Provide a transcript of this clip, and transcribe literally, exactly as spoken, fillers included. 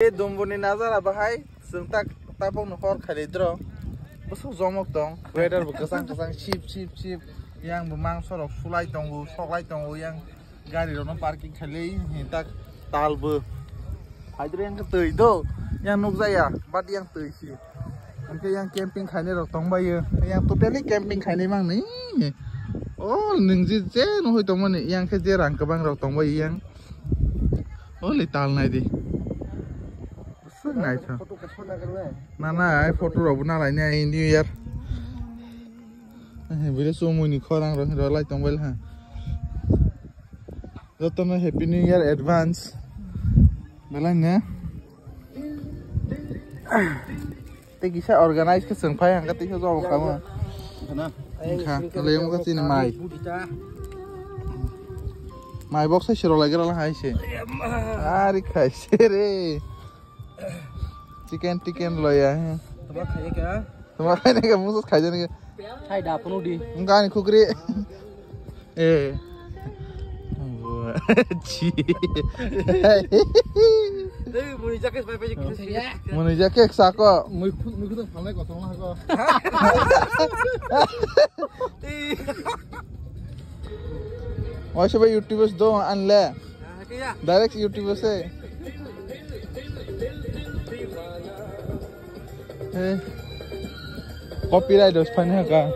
E Dumbuni nazara bahai, chwng tak tabukno hor khailai dro. Bwswk jomok tong, weather bo kwchang kwchang, sip sip sip. Yang bo mangso rok sulai tongo, soklai tongo, yang gari rokno parking khailai, hi tak tal bo. Haidre yang twi do, yang nukjaya, but yang twi si. Hingke yang camping khainai rok tongbaio, yang totally camping khainai mangni. O, nwng je, je nuhoi tongmani, yang khe je rang kwbang rok tongbaio yang. Oli tal nai di. Bwswk naithok. Na, na, ai photo rok bo nalaini ai New Year. Eh, bini chumui ni khorang rok hinwi lai tongbai ha. Jotono Happy New Year advance. Belai ne? Tei kisa organize khe chwng phai hangkhe teisa jabo kamo. Wngkha, leyung khe chini mai. Mai box sai siro lai gra hai se. Ari khai se re. Chicken, chicken loya. Tama khai kha? Tama khai ne kha, musus khai jani kha. Hai da, phunu di. Wngkha ani khukri. Eh. Chi. Ei, muni jacket pai pai. Muni jacket sako. Mui khu, mui khu phalnai kosong na ko. Ei. Oi, sobai YouTubers do anle. Direct YouTubers eh. Eh. Copyright dos phani haka.